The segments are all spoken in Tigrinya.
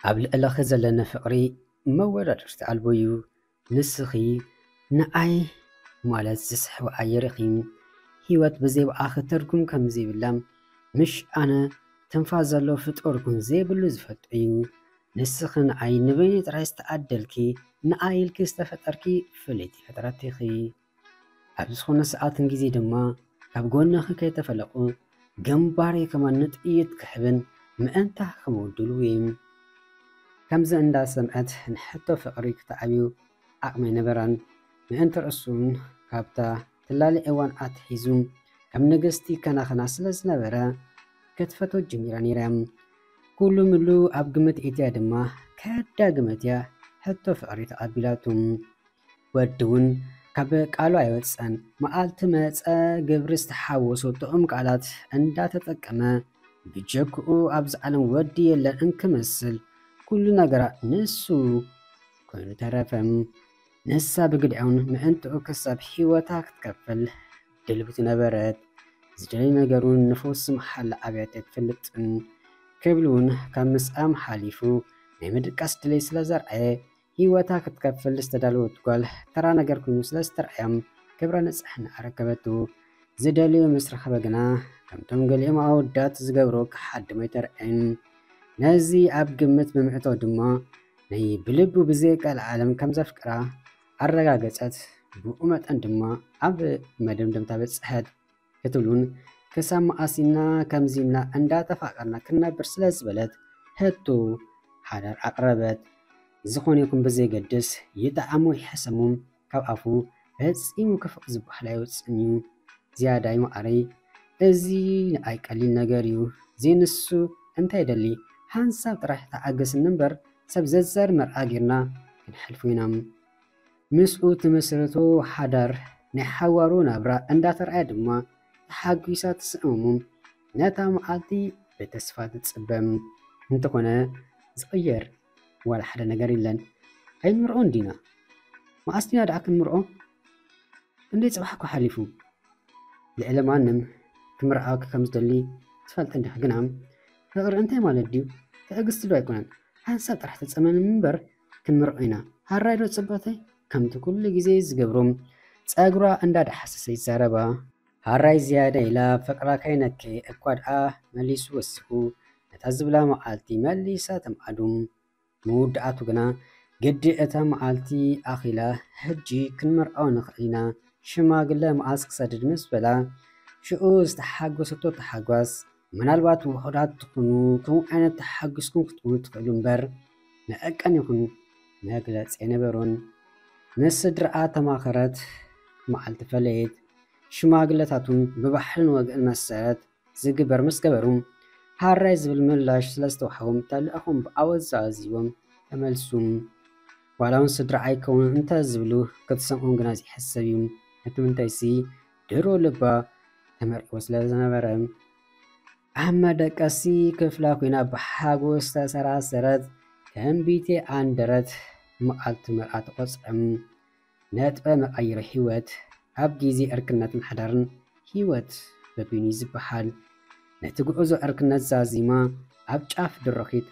ኣብ ልዕለኺ ዘለኒ ፍቕሪ መወዳድርቲ ኣልቦ እዩ። ንስኺ ንኣይ ማለት ዝስሕብ ኣየር ኢኺ። ህይወት ብዘይ ብኣኺ ትርጉም ከም ዘይብላ፣ ምሽ ኣነ ትንፋስ ዘሎ ፍጡር ይኹን ዘይብሉ ዝፈልጦ እዩ። ንስኺ ንኣይ ንበይኑ ጥራይ ዝተኣደልኪ፣ ንኣይ ኢልኪ ዝተፈጠርኪ ፍልይቲ ፍጥረት ኢኺ። ኣብ ዝኾነ ሰዓትን ግዜ ድማ ካብ ጎንኺ ከይተፈለቑ፣ ግንባረይ ከማን ንጥይት ክሕብን ምእንታኺ ክመውት ድሉው እየ። ከምዚ እንዳሰምዐት ንሕቶ ፍቕሪ ክተዓብዩ ዓቕሚ ኣይነበራን። ምእንቲ ርእሱን ካብታ ትላሊ እዋን ኣትሒዙ ከም ንግስቲ ከናኸና ስለ ዝነበረ ክትፈትዎ ጀሚራ ነይራ። ኩሉ ምሉ ኣብ ግምት እትያ ድማ ከዳግመት እያ ሕቶ ፍቕሪ ተቐቢላቱ። ወዲ እውን ካብ ቃሉ ኣይወፀን። መዓልቲ መፀ ግብሪ ዝተሓወሶ ጥዑም ቃላት እንዳተጠቀመ ብጀክኡ ኣብዚ ዓለም ወዲ የለን እንክመስል ኩሉ ነገራ ንሱ ኮይኑ ተረፈ። ንሳ ብግድዑን ምእንትኡ ክሳብ ህይወታ ክትከፍል ድልውቲ ነበረት። ዝደለዩ ነገር እውን ንፈውሲ መሓላ ኣብያት ኣይትፈልጥን ክብል እውን ካብ ምስኣም ሓሊፉ ናይ ምድቃስ ድሌት ስለ ዘርኣየ ህይወታ ክትከፍል ዝተዳለወት ጓል ተራ ነገር ኮይኑ ስለ ዝተርኣያ ክብረ ንጽሕና ኣረከበቱ። ዝደልዮ ምስ ረኸበ ግና ከምቶም ገሊኦም ኣወዳት ዝገብሮ ክሓድሞ ኣይተርኣየን። ነዚ ኣብ ግምት ብምእታው ድማ ናይ ብልቡ ብዘይ ቀልዓለም ከም ዘፍቅራ ኣረጋገጸት። ብኡ መጠን ድማ ኣብ መደምደምታ በጽሐት ክትብሉን ክሳብ መኣሲና ከምዚና እንዳተፋቀርና ክንነብር ስለ ዝበለት ሕቶ ሓዳር ኣቅረበት። ዝኾነ ይኹን ብዘይገድስ ይጠዓሙ ይሕሰሙ ካብ ኣፉ ፈጺሙ ክፍቕ ዝበሃል ኣይወጽእን እዩ። ዝያዳይ መዓረይ፣ እዚ ንኣይ ቀሊል ነገር እዩ። ዘይንሱ እንታይ ደሊ ሓንሳብ ጥራሕ ተዓገስኒ እምበር ሰብ ዘዛር መርዓ ጌርና ክንሓልፎ ኢና። ምስኡ ትምስርቶ ሓዳር ናይ ሓዋሩ ናብራ እንዳተርኣየ ድማ ተሓጒሳ ትስዕመሙ። ነታ መዓልቲ ብተስፋ ትጽበ። እንተኾነ ዝቕየር ዋላ ሓደ ነገር የለን። ኣይንምርዖን ዲና? መኣስ ዲና ደኣ ክንምርዖ? ክንደይ ጽባሕ እኮ ሓሊፉ። ልዕሊ ማንም ክምርዓወኪ ከም ዝደሊ ትፈልጢ እንዲኺ። ግና ፍቕሪ እንታይ ማለት ድዩ? ትዕግስቲ ዶ ኣይኮነን? ሓንሳብ ጥራሕ ተጸመም እምበር ክንምርዖ ኢና። ሃራይ ዶ ጽብቕተይ? ከምቲ ኩሉ ግዜ ዝገብሮ ጸጉራ እንዳዳሓሰሰ ይዛረባ። ሃራይ ዝያዳ ኢላ ፍቕራ ከይነከየ እኳ ደኣ መሊሱ ወሲኹ ነታ ዝብላ መዓልቲ መሊሳ ተምኣዱ። መወዳእቱ ግና ግዲ እታ መዓልቲ ኣኺላ፣ ሕጂ ክንምርዖ ንኽእል ኢና፣ ሽማግለ መኣስ ክሰድድ ምስ በላ፣ ሽኡ ዝተሓጎሰቶ ታሕጓስ፣ ምናልባት ውሑዳት ትኹኑ፣ ከምኡ ዓይነት ተሓጒስኩም ክትኮኑ ትኽእሉ እምበር፣ መዐቀኒ ይኹን መግለጺ ኣይነበሮን። ምስ ስድራኣ ተማኸረት፣ መዓልቲ ፈለየት። ሽማግለታቱን ብባህልን ወግእን መሰረት ዝግበር ምስ ገበሩ፣ ሃራይ ዝብል ምላሽ ስለ ዝተዋህቦም፣ ተልእኾም ብኣወዛዚቦም ተመልሱ። ዋላ እውን ስድራ ኣይከውንን እንተ ዝብሉ ክትሰምዖም ግና ዘይሕሰብ እዩ። እቲ ምንታይሲ፣ ድሮ ልባ ተመርዒዎ ስለ ዝነበረ። ኣብ መደቀሲ ክፍላ ኮይና ብሓጎስ ተሰራሰረት፣ ከም ቢቴ ኣንደረት መዓልቲ መርዓ ተቖጽረ። ነጥበ መቓይሮ ህይወት። ኣብ ግዜ ዕርክነትን ሓዳርን ህይወት በቢኑ እዩ ዝበሃል። ነቲ ጉዕዞ ዕርክነት ዛዚማ ኣብ ጫፍ ድርኺት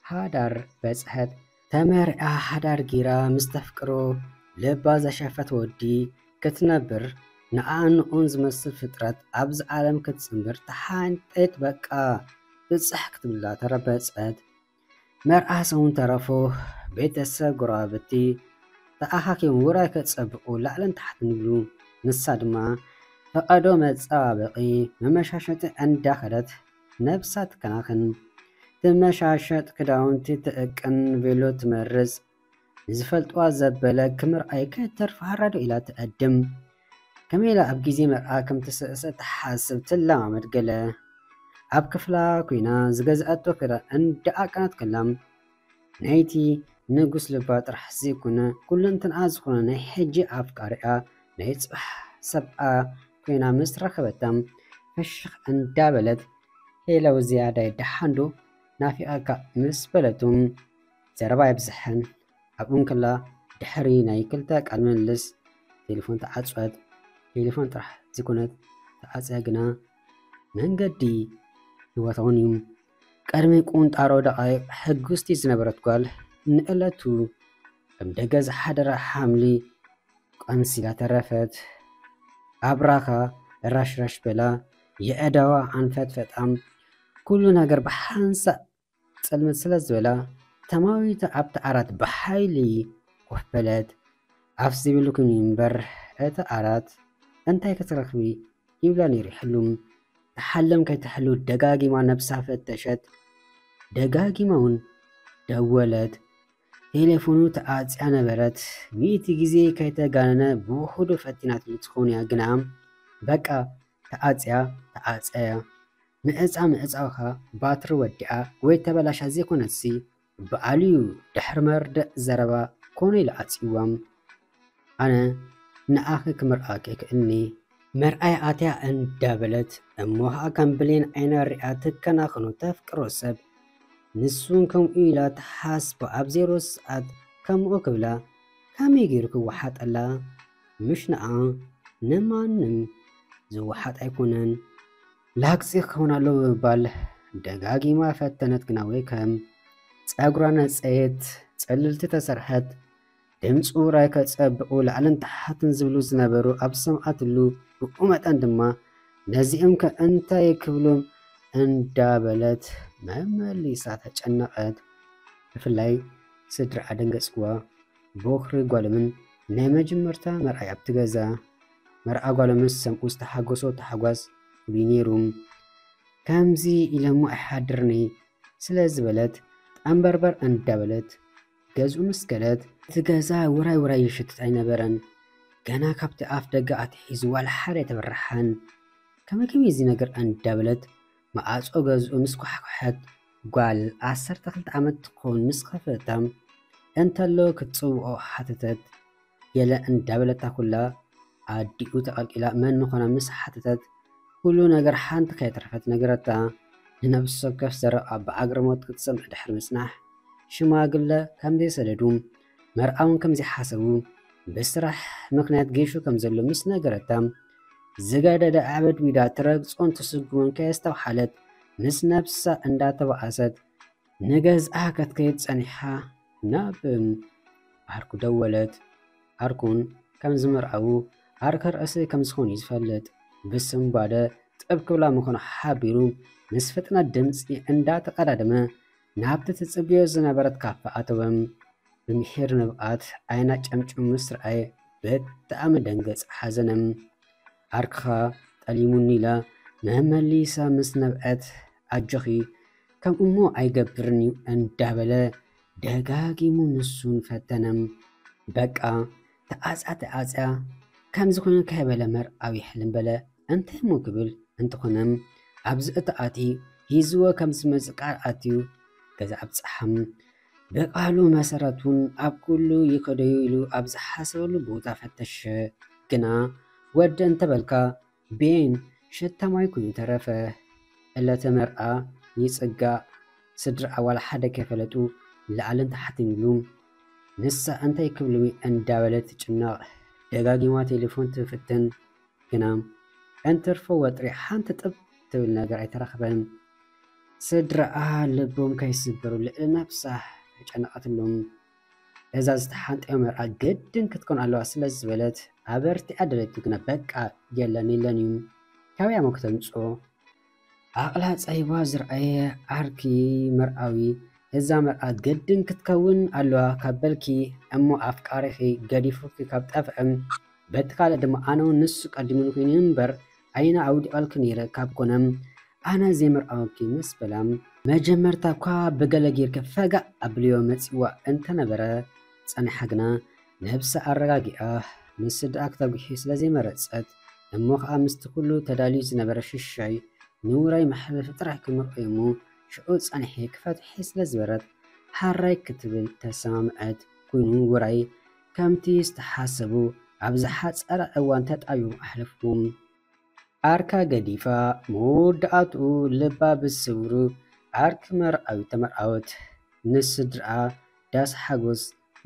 ሓዳር በጽሐት። ተመርዓ ሓዳር ጌራ ምስ ተፍቅሮ ልባ ዘሸፈት ወዲ ክትነብር፣ ንኣኣ ንኡን ዝመስል ፍጥረት ኣብዚ ዓለም ክትጽንብር ተሓንጠየት። በቃ ብጽሕ ክትብላ ተረበጸት። መርዓ ሰሙን ተረፎ ቤተሰብ ጎረባብቲ ተኣኻኺቦም ውራይ ከጸብቑ ላዕልን ታሕትን ይብሉ። ንሳ ድማ ፈቐዶ መጸባበቒ መመሻሸጢ እንዳኸደት ነብሳ ትከናኽን። ትመሻሸጥ፣ ክዳውንቲ ትእቅን፣ ቬሎ ትመርጽ። ንዝፈልጥዋ ዘበለ ክምርዓይ ከይተርፍ ሃራዶ ኢላ ትዕድም። ከመይ ኢላ ኣብ ግዜ መርዓ ከም ትስእስዕ ትሓስብ ትለማመድ ገለ። ኣብ ክፍላ ኮይና ዝገዝኣቶ ክዳን እንዳኣቀነት ከላ ናይቲ ንጉስ ልባ ጥራሕ ዘይኮነ ኩለንትንኣ ዝኾነ ናይ ሕጂ ኣፍቃሪኣ ናይ ጽባሕ ሰብኣ ኮይና ምስ ረኸበታ ፍሽኽ እንዳበለት ሄለው ዝያዳይ ደሓን ዶ ናፊቐካ ምስ በለቱ ዘረባ የብዝሐን። ኣብኡ እንከላ ድሕሪ ናይ ክልተ ቃል ምልልስ ቴሌፎን ተዓጽወት። ቴሌፎን ጥራሕ ዘይኮነት ተዓጽያ ግና መንገዲ ህይወታውን እዩ። ቅድሚ ቁንጣሮ ደቓይቕ ሕጉስቲ ዝነበረት ጓል ንዕለቱ ከም ደገ ዝሓደረ ሓምሊ ቀንሲላ ተረፈት። ኣብራኻ ራሽራሽ በላ፣ የእዳዋ ኣንፈጥፈጣም። ኩሉ ነገር ብሓንሳእ ጽልምት ስለ ዝበላ፣ ተማዊታ ኣብቲ ዓራት ብሓይሊ ኮፍ በለት። ኣፍ ዘይብልኩም እዩ እምበር፣ እቲ ዓራት እንታይ ክትረኽቢ ይብላ ነይሩ ይሕሉም። ትሓልም ከይትሕሉ ደጋጊማ ነብሳ ፈተሸት። ደጋጊማ እውን ደወለት። ቴሌፎኑ ተዓጽያ ነበረት። ሚእቲ ግዜ ከይተጋነነ ብውሑዱ ፈቲናትሉ ትኸውን እያ፣ ግና በቃ ተዓጽያ ተዓጽያ እያ። ምዕጻ ምዕጻውኻ ባትሪ ወዲኣ ወይ ተበላሻ ዘይኮነትሲ፣ ብኣልዩ ድሕሪ መርድእ ዘረባ ኮነ ኢሉ ዓጽይዎም። ኣነ ንኣኺ ክምርኣኪ ክእልኒ። መርኣያ ኣትያ እንዳበለት እሞ ኸኣ ከም ብሌን ዓይና ሪኣ ትከናኸኖ ተፍቅሮ ሰብ። ንሱን ከምኡ ኢላ ትሓስቦ ኣብ ዜሮ ሰዓት ከምኡ ክብላ ከመይ ገይሩ ክወሓጠላ? ምሽ ንኣ ንማንም ዝወሓጥ ኣይኮነን። ላግጺ ክኸውን ኣለዎ ብምባል ደጋጊማ ፈተነት፣ ግና ወይ ከም ጸጉራ ነጸየት፣ ጽልልቲ ተሰርሐት። ድምፂ ውራይ ከጸብቑ ላዕልን ታሕትን ዝብሉ ዝነበሩ ኣብ ዝሰምዓትሉ፣ ብኡ መጠን ድማ ነዚኦም ከ እንታይ ክብሎም እንዳበለት መመሊሳ ተጨነቐት። ብፍላይ ስድራኣ ደንገጽዋ። ቦኽሪ ጓሎምን ናይ መጀመርታ መርዓይ ኣብቲ ገዛ። መርዓ ጓሎምን ዝሰምዑ ዝተሓጎሶ ታሕጓስ ፍሉይ ነይሩ። ከምዚ ኢለሞ ኣይሓድርኒ ስለ ዝበለት፣ ጠንበርበር እንዳበለት ገዝኡ ምስ ከደት፣ እቲ ገዛ ውራይ ውራይ ይሽትት ኣይነበረን። ገና ካብቲ ኣፍ ደገ ኣትሒዙ ዋላ ሓደ ኣይተበራሓን። ከመይ ከመይ እዚ ነገር እንዳበለት መዓጾ ገዝኡ ምስ ኳሕኩሐት፣ ጓል ዓሰርተ ክልተ ዓመት ትኸውን ምስ ከፈታ እንተሎ ክትጽውዖ ሓተተት። የለ እንዳበለታ ኩላ ኣዲኡ ተቐልቂላ መን ምዃና ምስ ሓተተት፣ ኩሉ ነገር ሓንቲ ከየትረፈት ነገረታ። ንነብሲ ወከፍ ዘረባ ብኣግርሞት ክትሰምዕ ድሕሪ ምጽናሕ፣ ሽማግለ ከም ዘይሰደዱ፣ መርዓ እውን ከም ዘይሓሰቡ፣ ብስራሕ ምኽንያት ጌሹ ከም ዘሎ ምስ ነገረታ፣ ዝገደደ ኣዕበድቢዳ ትረግጾን ትስጉሞን ከየስተብሓለት፣ ምስ ነብሳ እንዳተባኣሰት፣ ንገዝኣ ከትከይድ ጸኒሓ ናብ ዓርኩ ደወለት። ዓርኩን ከም ዝምርዓዉ ዓርከ ርእሲ ከም ዝኾኑ እዩ ዝፈልጥ። ብስንባደ ጥብ ክብላ ምዃኑ ሓቢሩ፣ ምስ ፍጥነት ድምጺ እንዳተቐዳደመ ናብቲ ትጽብዮ ዝነበረት ካፈ ኣተወ። ብምሒር ንብዓት ዓይና ጨምጭሙ ምስ ረኣየ ብጣዕሚ ደንገጸ፣ ሓዘነ። ዓርክኻ ጠሊሙኒ ኢላ መመሊሳ ምስ ነብዐት፣ ኣጆኺ ከምኡ እሞ ኣይገብርን እዩ እንዳበለ ደጋጊሙ ንሱን ፈተነ። በቃ ተዓጽያ ተዓጽያ ከምዚ ኮይነ ከይበለ መርዓዊ ሕልም በለ። እንታይ እሞ ክብል እንተኾነ ኣብዚ እቲ ኣቲ ሂዝዎ ከም ዝመጽእ ቃል ኣትዩ ገዛ ኣብጽሓም። ብቃሉ መሰረት እውን ኣብ ኩሉ ይከደዩ ኢሉ ኣብ ዝሓሰበሉ ቦታ ፈተሸ። ግና ወዲ እንተበልካ ቤን ሽታ ማይ ኮይኑ ተረፈ። ዕለተ መርዓ ይጽጋእ። ስድራኣ ዋላ ሓደ ከይፈለጡ ላዕልን ታሕትን ይብሉ። ንሳ እንታይ ክብሉ እንዳበለት ትጭነቕ። ደጋጊማ ቴሌፎን ትፍትን፣ ግና እንትርፎ ወጥሪ ሓንቲ ጥብ ትብል ነገር ኣይተረኽበን። ስድራኣ ልቦም ከይስበሩ ልዕሊ ነብሳ ተጨነቐትሎም። እዛ ዝተሓንጠዮ መርዓ ግድን ክትኮን ኣለዋ ስለ ዝበለት ኣበርቲዓ ደለቱ፣ ግና በቃ የለን የለን እዩ። ካበይ እሞ ክተምፅኦ? ዓቕላ ጸይባ ዝረኣየ ዓርኪ መርዓዊ፣ እዛ መርዓ ግድን ክትከውን ኣለዋ ካብ በልኪ እሞ ኣፍቃሪኺ ገዲፉኪ ካብ ጠፍዐ፣ በቲ ካልእ ድማ ኣነ እውን ንሱ ቀዲሙኒ ኮይኑ እምበር ኣይነ ኣውዲቐልኪ ነይረ ካብ ኮነ ኣነ ዘይምርዓወኪ ምስ በላ፣ መጀመርታ እኳ ብገለ ጌርኪ ፈጋእ ኣብልዮ መጺዋ እንተነበረ ጸኒሓ ግና ነብሳ ኣረጋጊኣ ምስ ስድራኣ ክተጉሒ ስለ ዘይመረጸት እሞ ኸኣ ምስቲ ኩሉ ተዳልዩ ዝነበረ ሽሻይ ንውራይ መሕለፊ ጥራሕ ክምርዖ እሞ ሽዑ ጸኒሐ ክፈትሒ ስለ ዝበረት ሓራይ ክትብል ተሰማምዐት። ኮይኑ ውራይ ከምቲ ዝተሓሰቡ ኣብ ዝሓጸረ እዋን ተጣቢቦም ኣሕለፍዎም። ዓርካ ገዲፋ መወዳእትኡ ልባ ብስብሩ ዓርኪ መርዓዊ ተመርዓወት። ንስድርኣ ዳስ ሓጎስ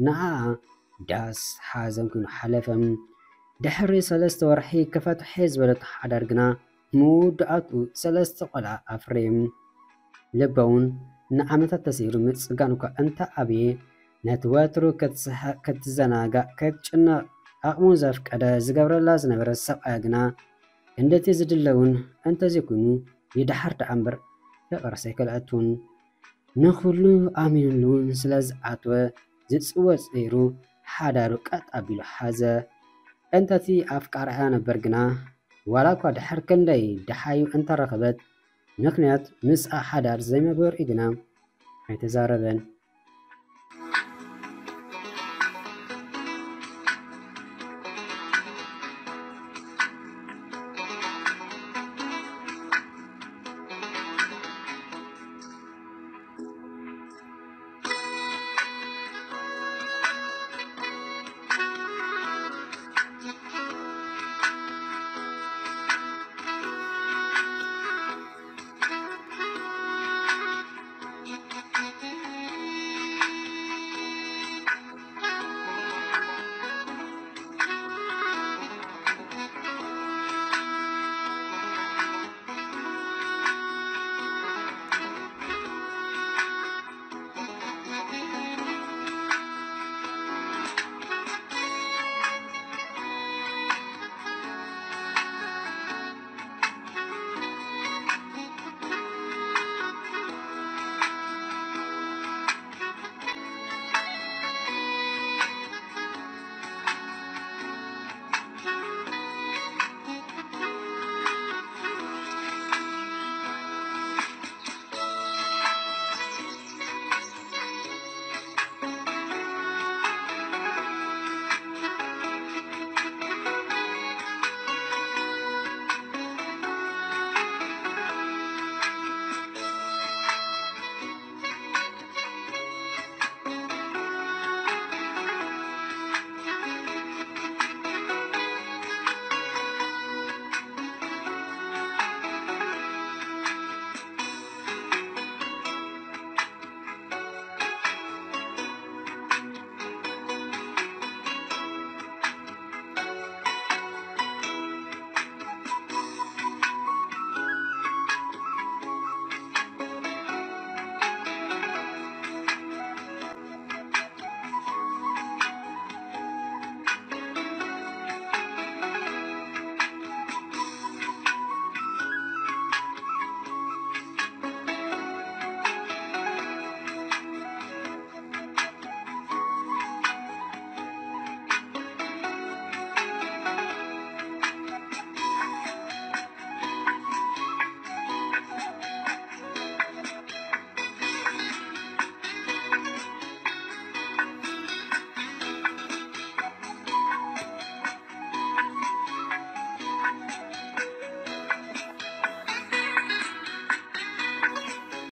ንዓኣ ዳስ ሓዘን ኮይኑ ሓለፈ። ድሕሪ ሰለስተ ወርሒ ክፈትሐ ዝበለቶ ሓዳር ግና መወዳእትኡ ሰለስተ ቆልዓ ኣፍረየ። ልበውን ንዓመታት ተሰይሩ ምጽጋን እኳ እንተ ኣብየ፣ ነቲ ወትሩ ክትስሓቕ፣ ክትዘናጋዕ፣ ክትጭነቕ ዓቕሙ ዘፍቀደ ዝገብረላ ዝነበረ ሰብኣያ ግና፣ ክንድቲ ዝድለውን እንተዘይኮይኑ ይድሓር ደኣ እምበር ፍቕርስ ኣይከልኣቱን። ንኹሉ ኣሚኑሉን ስለ ዝኣተወ ዝጽወ ጸይሩ ሓዳሩ ቀጥ ኣቢሉ ሓዘ። እንተቲ ኣፍቃርኣ ነበር ግና ዋላ እኳ ድሕር ክንደይ ደሓዩ እንተረኸበት፣ ምኽንያት ምስኣ ሓዳር ዘይምግበርኡ ግና ኣይተዛረበን።